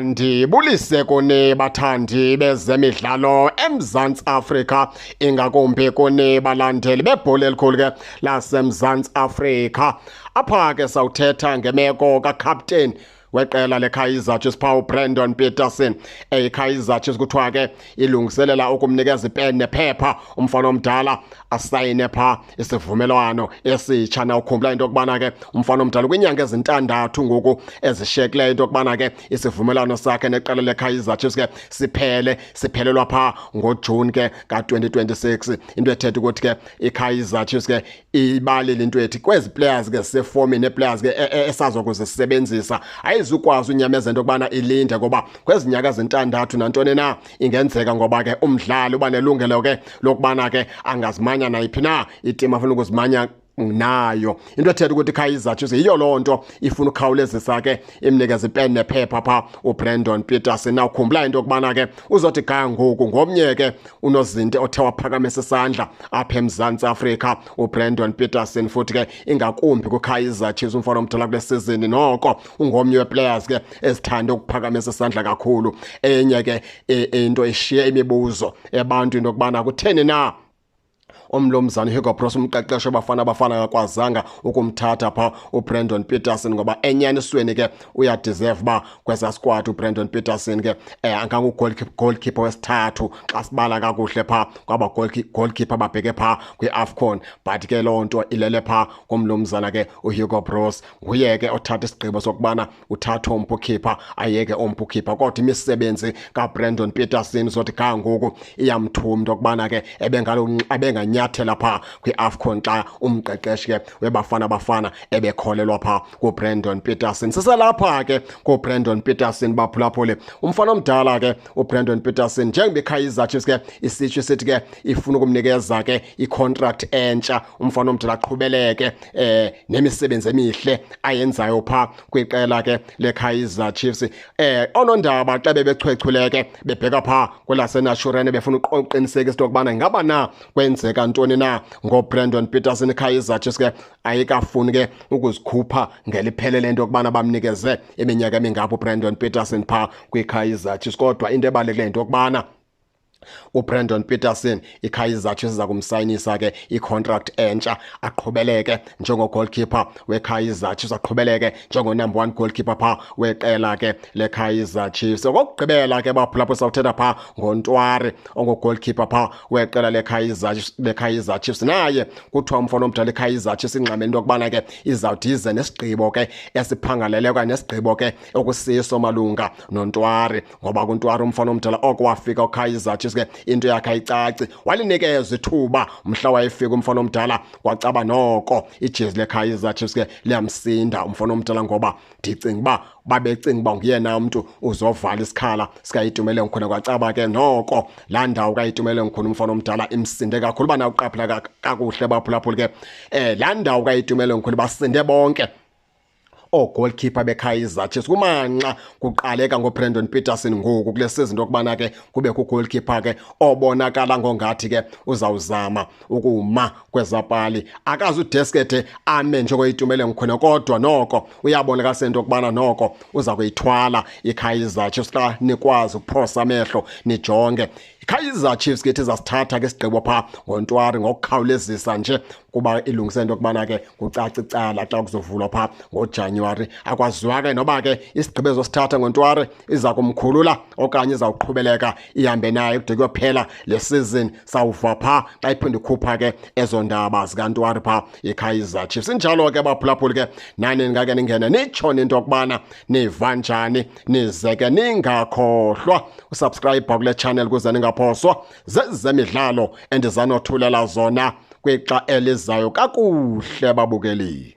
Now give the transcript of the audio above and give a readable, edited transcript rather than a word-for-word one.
Ndibulise kuni bathandi bezemidlalo eMzantsi Afrika, ingakumbi kuni balandeli bebhola elikhulu ke laseMzantsi Afrika. Apha ke sawuthetha ngemeko kaCaptain weqela leKaizer Chiefs phaa uBrandon Petersen. EyiKaizer Chiefs kuthiwa ke ilungiselela ukumnikeza ipeni nephepha umfana omdala asayine phaa isivumelwano esitsha. Nawukhumbula into yokubana ke umfana omdala kwiinyanga ezintandathu ngoku ezishiyekileyo into yokubana ke isivumelwano sakhe neqela leKaizer Chiefs ke siphele, siphelelwa phaa ngoJuni ke ka-2026. Into ethetha ukuthi ke iKaizer Chiefs ke ibalile into ethi kwezi players ke zisefomini, nee-players ke esazokuzisebenzisa, ayizukwazi unyamezela into yokubana ilinde, ngoba kwezi nyanga zintandathu nantoni na ingenzeka, ngoba ke umdlali uba nelungelo ke lokubana ke angazimanya nayiphi na iteam afuna ukuzimanya nayo. Into ethetha ukuthi iKaizer Chiefs yiyo loo nto ifuna ukhawulezisa ke imnikeze ipeni nephepha phaa uBrandon Petersen. Nawukhumbula into yokubana ke uzothi ga ngoku ngomnye ke unozinti othe waphakamisa isandla apha eMzantsi Afrika uBrandon Petersen, futhi ke ingakumbi kwiKaizer Chiefs umfana omdala kule sizini noko ungomnye weplayers ke ezithande ukuphakamisa isandla kakhulu. Enye ke into eshiye imibuzo ebantwini into yokubana kutheni na umlomzana Hugo Broos, umqeqeshi wabafana Bafana, akakwazanga ukumthatha pha uBrandon Petersen, ngoba enyanisweni ke uyadeserve uba kwesa squad uBrandon Petersen ke angangu-goalkeeper wesithathu xa sibala kakuhle pha kwaba goalkeeper babheke pha kwi-AFCON. But ke loo nto ilele pha kumlomzana ke uHugo Broos, nguye ke othatha isigqibo sokubana uthatha umphi ukhipha, ayeke umphi ukhipha. Kodwa imisebenzi kaBrandon Petersen uzothi ga ngoku iyamthuma into yokubana ke ebenganyathela pha kwi-AFCON xa umqeqeshi ke weBafana Bafana ebekholelwa pha kuBrandon Petersen. Siselapha ke kuBrandon Petersen, baphulaphule, umfana omdala ke uBrandon Petersen, njengoba iKaizer Chiefs ke isitsho isithi ke ifuna ukumnikeza ke icontract entsha umfana omdala aqhubeleke nemisebenzi emihle ayenzayo pha kwiqela ke leKaizer Chiefs. Onondaba xa bebechwechwileke bebheka pha kwelaseNaturena befuna uqinisekisa into yokubana ingaba na kwenzeka ntoni na ngoBrandon Petersen, iKaizer Chiefs ke ayikafuni ke ukuzikhupha ngeliphelele into yokubana bamnikeze iminyaka emingaphi uBrandon Petersen pha kwiKaizer Chiefs. Kodwa into ebalulekileyo into yokubana uBrandon Petersen iKaizer Chiefs iza kumsayinisa ke icontract entsha aqhubeleke njengo-goalkeeper weKaizer Chiefs, aqhubeleke njengo-number 1 goalkeeper pha weqela ke leKaizer Chiefs. Okokugqibela ke baphulaphula, sawuthetha pha ngoNtwari ongu-goalkeeper pha weqela leKaizer Chiefs. Naye kuthiwa umfana omdala iKaizer Chiefs ingxamele into yokubana ke izawuthi ize nesigqibo ke esiphangaleleyo okanye nesigqibo ke okusiso malunga noNtwari, ngoba kuNtwari umfana omdala oko wafika uKaizer Chiefs ke into yakhe ayicaci. Walinikezwa ithuba mhla wayefika umfana omdala, kwacaba noko ijezi leKaizer Chiefs ke liyamsinda umfana omdala, ngoba ndicinga uba babecinga uba nguyena mntu uzovala isikhala sikaYitumeleng Khune. Kwacaba ke noko laa ndawo kaYitumeleng Khune umfana omdala imsinde kakhulu. Uba nawuqaphela kakuhle baphulaphula ke, laa ndawo kaYitumeleng Khune basinde bonke oogoalkeeper beKaizer Chiefs kumanxa kuqaleka ngoBrandon Petersen ngoku kule season, into yokubana ke kubekho ugoalkeeper ke obonakala ngongathi ke uzawuzama ukuma kwezapali. Akazi udeskete ame njengoYitumeleng Khune, kodwa noko uyabonakalisa into yokubana noko uza kuyithwala iKaizer Chiefs. Xa nikwazi ukuphosa amehlo nijonge, iKaizer Chiefs ke ithi izasithatha ke isigqibo phaa ngoNtwari ngokukhawulezisa nje, kuba ilungise into yokubana ke kucace icala xa kuzovulwa phaa ngoJanuwari. Akwaziwa ke noba ke isigqibo ezosithatha ngoNtwari iza kumkhulula okanye izawuqhubeleka ihambe naye kude kuyophela le season. Sawuva phaa xa iphinde ikhupha ke ezo ndaba zikaNtwari phaa iKaizer Chiefs. Injalo ke baphulaphuli ke, nani ningake ningene nitsho into yokubana niva njani, nize ke ningakhohlwa usubscribe kule channel ukuze ningaphoswa zezemidlalo endizanothulela zona kwixa elizayo. Kakuhle babukeli.